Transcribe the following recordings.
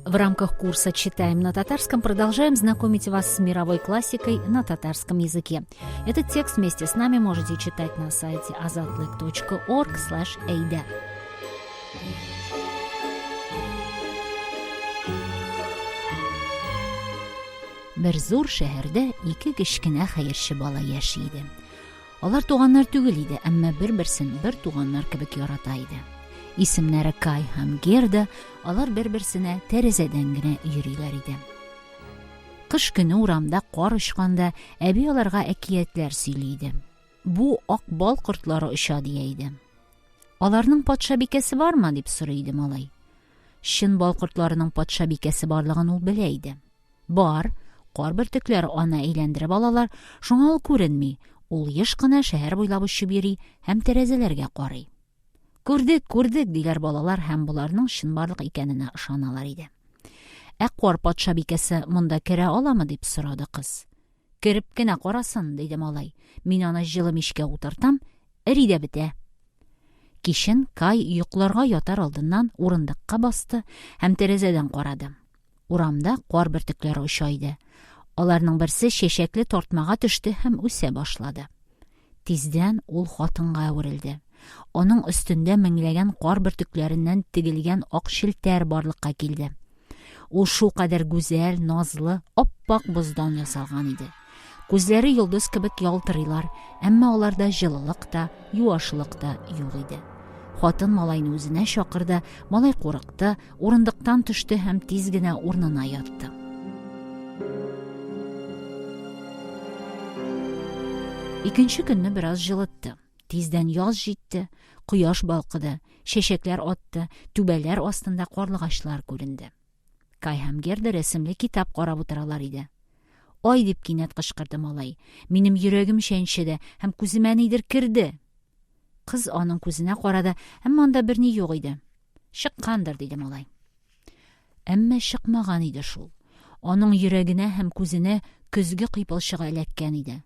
В рамках курса «Читаем на татарском» продолжаем знакомить вас с мировой классикой на татарском языке. Этот текст вместе с нами можете читать на сайте azatlyk.org/eide. Бер зур шәһәрдә ике кечкенә хәерче бала яши иде. Алар туганнар түгел иде, әмма бер-берсен бер туганнар кебек ярата иде. Исемнәре Кай һәм Герда, алар бер-берсенә тәрәзәдән генә йөриләр иде. Кыш көне урамда кар очканда, әби аларга әкиятләр сөйли иде. Бу ак бал кортлары оча дия иде. Аларның патшабикәсе бармы? дип сорый иде малай. Чын бал кортларының патшабикәсе барлыгын ул белә иде. Бар. Кар бөртекләре аны әйләндереп алалар, шуңа ул күренми. Ул еш кына шәһәр буйлап очып йөри һәм тәрәзәләргә карый. Күрдек, күрдек, диләр балалар һәм боларның чынбарлык икәненә ышаналар иде. Ә кар патшабикәсе монда керә аламы, дип сорады кыз. Кереп кенә карасын, диде малай. Мин аны җылы мичкә утыртам, эри дә бетә. Кичен Кай йокларга ятар алдыннан урындыкка басты һәм тәрәзәдән карады. Урамда кар бөртекләре оча иде. Аларның берсе чәчәкле тартмага төште һәм үсә башлады. Тиздән ул хатынга әверелде. Аның өстендә меңләгән кар бөртекләреннән тегелгән ак челтәр барлыкка килде. Ул шулкадәр гүзәл, назлы, ап-ак боздан ясалган иде. Күзләре йолдыз кебек ялтырыйлар, әмма аларда җылылык та, юашлык та юк иде. Хатын малайны үзенә чакырды, малай курыкты, урындыктан төште һәм тиз генә урынына ятты. Икенче көнне бераз җылытты. Тиздән яз җитте, кояш балкыды, чәчәкләр атты, түбәләр астында карлыгачлар күренде. Кай һәм Герда рәсемле китап карап утыралар иде. Ай, дип кинәт кычкырды малай. Минем йөрәгем чәнчеде һәм күземә нидер керде. Кыз аның күзенә карады, әмма анда берни юк иде. Чыккандыр, диде малай. Әмма чыкмаган иде шул. Аның йөрәгенә һәм күзенә көзге кыйпылчыгы эләккән иде.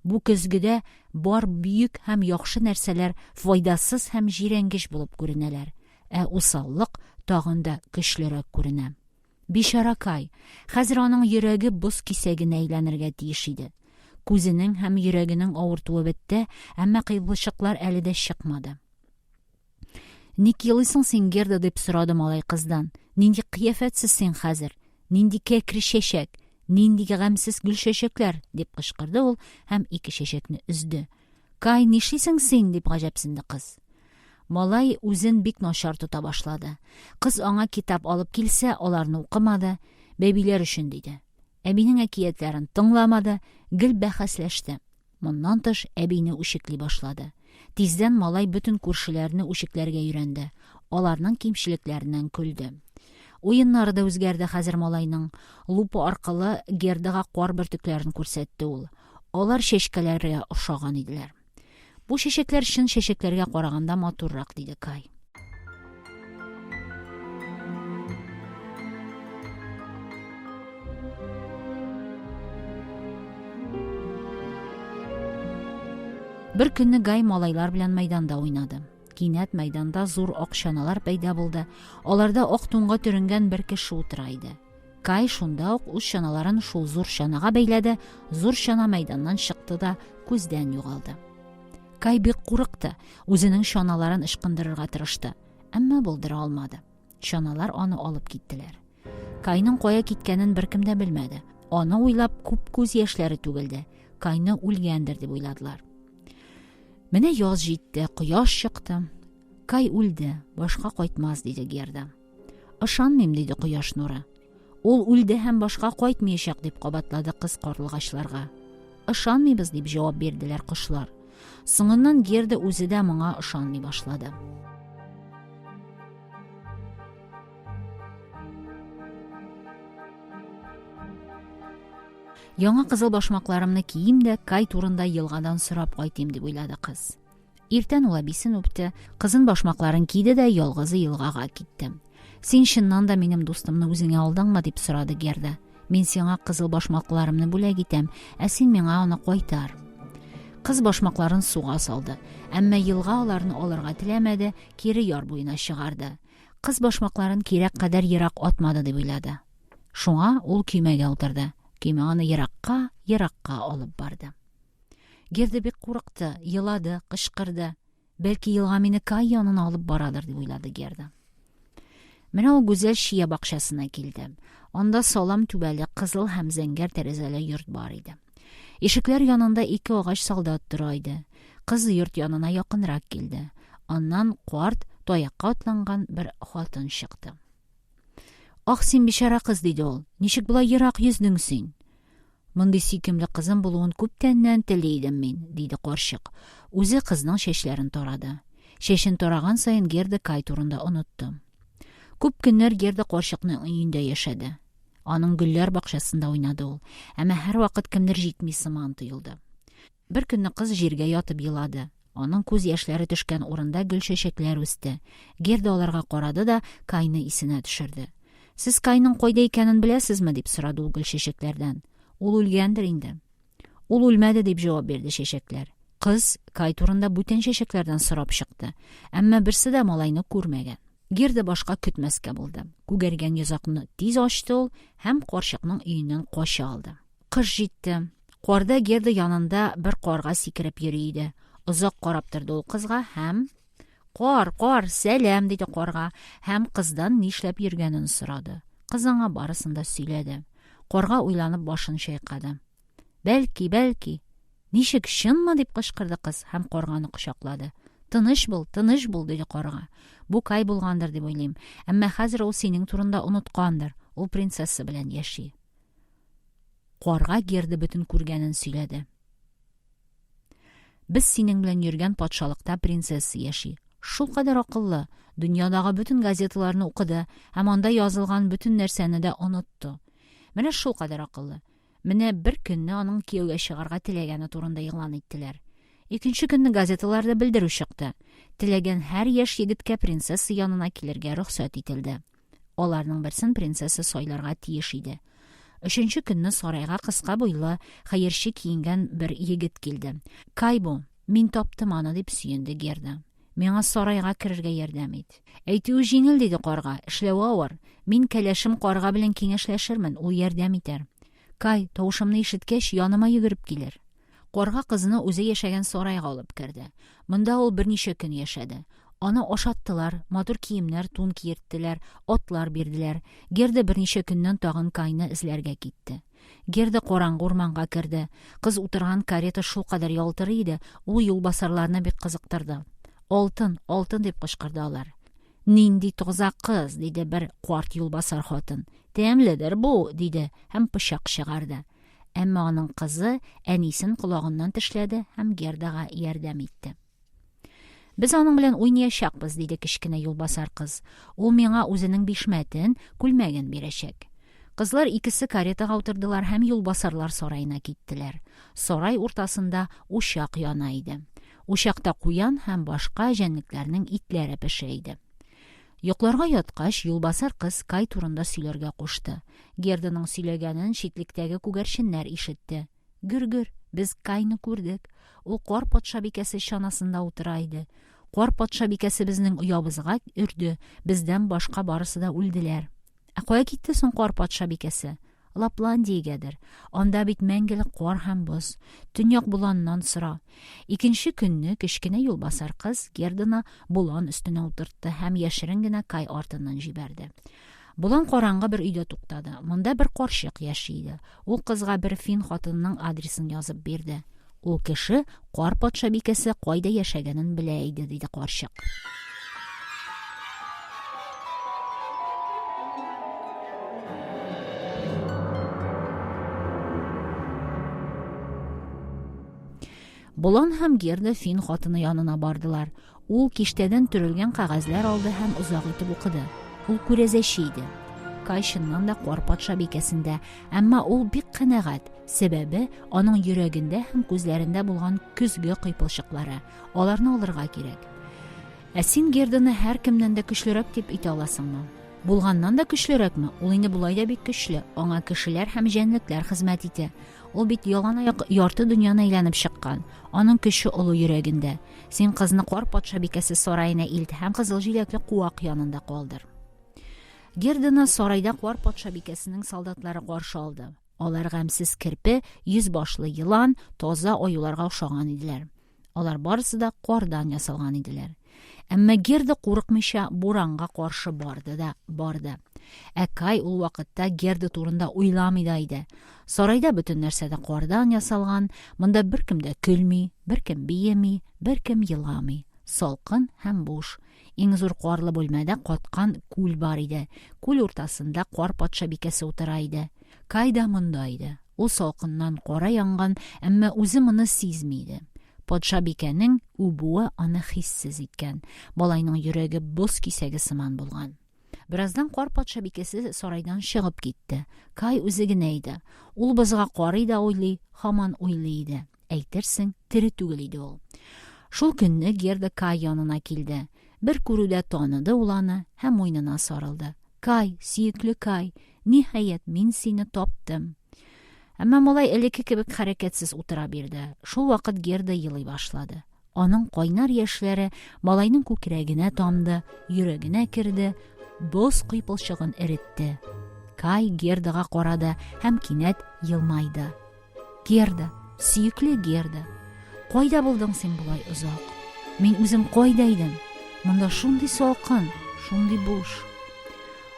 Бу көзгедә бар бөек һәм яхшы нәрсәләр файдасыз һәм җирәнгеч булып күренәләр, ә усаллык тагын да көчлерәк күренә. Бичара Кай! Хәзер аның йөрәге боз кисәгенә әйләнергә тиеш иде. Күзенең һәм йөрәгенең авыртуы бетте, әмма кыйпылчыклар әле дә чыкмады. Ник елыйсың син, Герда, дип сорады малай кыздан. Нинди кыяфәтсез син хәзер? Нинди кәкре чәчәк? Нинди гамьсез гөл чәчәкләр? дип кычкырды ул һәм ике чәчәкне өзде. Кай, нишлисең син? дип гаҗәпсенде кыз. Малай үзен бик начар тота башлады. Кыз аңа китап алып килсә, аларны укымады, бәбиләр өчен диде. Әбинең әкиятләрен тыңламады, гел бәхәсләште. Моннан тыш, әбине үчекли башлады. Тиздән малай бөтен күршеләрне үчекләргә өйрәнде, аларның кимчелекләреннән көлде. Уеннары да үзгәрде хәзер малайның. Лупа аркылы Гердага кар бөртекләрен күрсәтте ул. Алар чәчкәләргә охшаган иделәр. Бу чәчәкләр чын чәчәкләргә караганда матуррак, диде Кай. Бер көнне Гай малайлар белән мәйданда уйнады. Кинәт мәйданда зур ак чаналар пәйда булды. Аларда ак тунга төренгән бер кеше утыра иде. Кай шунда ук үз чаналарын шул зур чанага бәйләде, зур чана мәйданнан чыкты да күздән югалды. Кай бик курыкты, үзенең чаналарын ычкындырырга тырышты, әмма булдыра алмады. Чаналар аны алып киттеләр. Кайның кая киткәнен беркем дә белмәде. Аны уйлап күп күз яшьләре түгелде. Кайны үлгәндер дип уйладылар. Менә яз җитте, кояш чыкты. Кай үлде, башка кайтмас, диде Герда. Ышанмыйм, диде кояш нуры. Ул үлде һәм башка кайтмаячак, дип кабатлады кыз карлыгачларга. Ышанмыйбыз, дип җавап бирделәр кошлар. Соңыннан Герда үзе дә моңа ышанмый башлады. Яңа кызыл башмакларымны киим дә Кай турында елгадан сорап кайтыйм, дип уйлады кыз. Иртән ул әбисен үпте, кызын башмакларын киде дә ялгызы елгага китте. Син чыннан да минем дустымны үзеңә алдыңмы? дип сорады Герда. Мин сиңа кызыл башмакларымны бүләк итәм, ә син миңа аны кайтар. Кыз башмакларын суга салды. Әмма елга аларны алырга теләмәде, кире яр буена чыгарды. Кыз башмакларын кирәк кадәр ерак атмады дип уйлады. Шуңа ул көймәгә утырды. Көймә аны еракка, еракка алып барды. Герда бик курыкты, елады, кычкырды. Бәлки елга мине Кай янына алып барадыр, дип уйлады Герда. Менә ул гүзәл чия бакчасына килде. Анда салам түбәле, кызыл һәм зәңгәр тәрәзәле йорт бар иде. Ишекләр янында ике агач солдат тора иде. Кыз йорт янына якынрак килде. Аннан карт, таякка атланган бер хатын чыкты. Ах син, бичара кыз, диде ул. Ничек болай ерак йөздең син? Мондый сөйкемле кызым булуын күптәннән тели идем мин, диде карчык. Үзе кызның чәчләрен тарады. Чәчен тараган саен Герда Кай турында онытты. Күп көннәр Герда карчыкның өендә яшәде. Аның гөлләр бакчасында уйнады ул. Әмма һәрвакыт кемдер җитми сыман тоелды. Бер көнне кыз җиргә ятып елады. Аның күз яшьләре төшкән урында гөл-чәчәкләр үсте. Герда аларга карады да Кайны исенә төшерде. Сез Кайның кайда икәнен беләсезме? дип сорады ул гөл-чәчәкләрдән. Ул үлгәндер инде. Ул үлмәде, дип җавап бирде чәчәкләр. Кыз Кай турында бүтән чәчәкләрдән сорап чыкты. Әмма берсе дә малайны күрмәгән. Герда башка көтмәскә булды. Күгәргән йозакны тиз ачты ул һәм карчыкның өеннән кача алды. Кыш җитте. Карда Герда янында бер карга сикереп йөри иде. Озак карап торды ул кызга һәм Кар, кар, сәлам, диде карга һәм кыздан нишләп йөргәнен сорады. Кыз аңа барысын да сөйләде. Карга уйланып башын чайкады. Бәлки, бәлки. Ничек, чынмы? дип кычкырды кыз һәм карганы кочаклады. Тыныч бул, тыныч бул, диде карга. Бу Кай булгандыр дип уйлыйм. Әмма хәзер ул синең турында оныткандыр. Ул принцесса белән яши. Карга Герда бөтен күргәнен сөйләде. Без синең белән йөргән патшалыкта принцесса яши. Шулкадәр акыллы, дөньядагы бөтен газеталарны укыды һәм анда язылган бөтен нәрсәне дә онытты. Менә шулкадәр акыллы. Менә бер көнне аның кияүгә чыгарга теләгәне турында игълан иттеләр. Икенче көнне газеталарда белдерү чыкты. Теләгән һәр яшь егеткә принцесса янына килергә рөхсәт ителде. Аларның берсен принцесса сайларга тиеш иде. Өченче көнне сарайга кыска буйлы, хәерче киенгән бер егет килде. Кай бу, мин таптым аны, дип сөенде Герда. Миңа сарайга керергә ярдәм ит. Әйтүе җиңел, диде карга, эшләве авыр. Мин кәләшем карга белән киңәшләшермен, ул ярдәм итәр. Кай, тавышымны ишеткәч, яныма йөгереп килер. Карга кызны үзе яшәгән сарайга алып керде. Монда ул берничә көн яшәде. Аны ашаттылар, матур киемнәр, тун киерттеләр, атлар бирделәр. Герда берничә көннән тагын Кайны эзләргә китте. Герда караңгы урманга керде. Кыз утырган карета шулкадәр ялтырый иде, ул юлбасарларны бик кызыктырды. Алтын, алтын дип кычкырды алар. Нинди таза кыз, диде бер карт юлбасар хатын. Тәмледер бу, диде һәм пычак чыгарды. Әмма аның кызы әнисен колагыннан тешләде һәм Гердага ярдәм итте. Без аның белән уйнаячакбыз, диде кечкенә юлбасар кыз. Ул миңа үзенең бишмәтен, күлмәген бирәчәк. Кызлар икесе каретага утырдылар һәм юлбасарлар сараена киттеләр. Сарай уртасында учак яна иде. Учакта куян һәм башка җәнлекләрнең итләре пешә иде. Йокларга яткач, юлбасар кыз Кай турында сөйләргә кушты. Герданың сөйләгәнен читлектәге күгәрченнәр ишетте. Гөр-гөр, без Кайны күрдек. Ул Кар патшабикәсе чанасында утыра иде. Кар патшабикәсе безнең оябызга өрде, бездән башка барысы да үлделәр. Ә кая китте соң Кар патшабикәсе? Лапландиягәдер. Анда бит мәңгелек кар һәм боз. Төньяк боланнан сора. Икенче көнне кечкенә юлбасар кыз Герданы болан өстенә утыртты һәм яшерен генә Кай артыннан җибәрде. Болан караңгы бер өйдә туктады. Монда бер карчык яши иде. Ул кызга бер фин хатынының адресын язып бирде. Ул кеше Кар патшабикәсе кайда яшәгәнен белә иде, диде карчык. Болан һәм Герда фин хатыны янына бардылар. Ул киштәдән төрелгән кәгазьләр алды һәм озак итеп укыды. Ул күрәзәче иде. Кай чыннан да Кар патшабикәсендә, әмма ул бик канәгать. Сәбәбе, аның йөрәгендә һәм күзләрендә булган көзге кыйпылчыклары. Аларны алырга кирәк. Ә син Герданы һәркемнән дә көчлерәк дип әйтә аласыңмы? Булганнан да көчлерәкме? Ул инде болай да бик көчле. Аңа кешеләр һәм җәнлекләр хезмәт итә. Ул бит яланаяк ярты дөньяны әйләнеп чыккан. Аның көче олы йөрәгендә. Син кызны Кар патшабикәсе сараена илт һәм кызыл җиләкле куак янында калдыр. Герданы сарайда Кар патшабикәсенең солдатлары каршы алды. Алар гамьсез керпе, йөз башлы елан, таза аюларга охшаган иделәр. Алар барысы да кардан ясалган иделәр. Әмма Герда курыкмыйча буранга каршы барды да барды. Ә Кай ул вакытта Герда турында уйламый да иде. Сарайда бөтен нәрсә дә кардан ясалган, монда беркем дә көлми, беркем биеми, беркем еламый. Салкын һәм буш. Иң зур карлы бүлмәдә каткан күл бар иде. Күл уртасында Кар патшабикәсе утыра иде. Кай да монда иде. Ул салкыннан кара янган, әмма үзе моны сизми иде. Патшабикәнең үбүе аны хиссез иткән. Малайның йөрәге боз кисәге сыман булган. Бераздан Кар патшабикәсе сарайдан чыгып китте. Кай үзе генә иде. Ул бозга карый да уйлый, һаман уйлый иде. Әйтерсең, тере түгел иде ул. Шул көнне Герда Кай янына килде. Бер күрүдә таныды ул аны һәм муенына сарылды. Кай, сөекле Кай, ниһаять, мин сине таптым. Әмма малай элекке кебек хәрәкәтсез утыра бирде. Шул вакыт Герда елый башлады. Аның кайнар яшьләре малайның күкрәгенә тамды, йөрәгенә керде, боз кыйпылчыгын эретте. Кай Гердага карады һәм кинәт елмайды. Герда, сөекле Герда, кайда булдың син болай озак? Мин үзем кайда идем? Монда шундый салкын, шундый буш.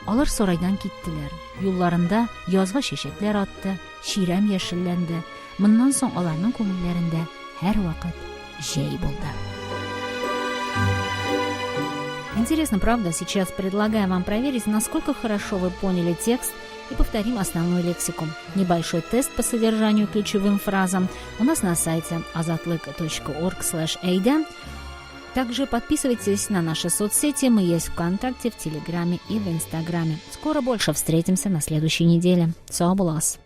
Алар сарайдан киттеләр. Юлларында язгы чәчәкләр атты, чирәм яшелләнде. Моннан соң аларның күңелләрендә һәрвакыт җәй булды. Интересно, правда? Сейчас предлагаю вам проверить, насколько хорошо вы поняли текст, и повторим основную лексику. Небольшой тест по содержанию ключевым фразам у нас на сайте azatlyk.org/ayda. Также подписывайтесь на наши соцсети. Мы есть ВКонтакте, в Телеграме и в Инстаграме. Скоро больше, встретимся на следующей неделе. Сау булыгыз.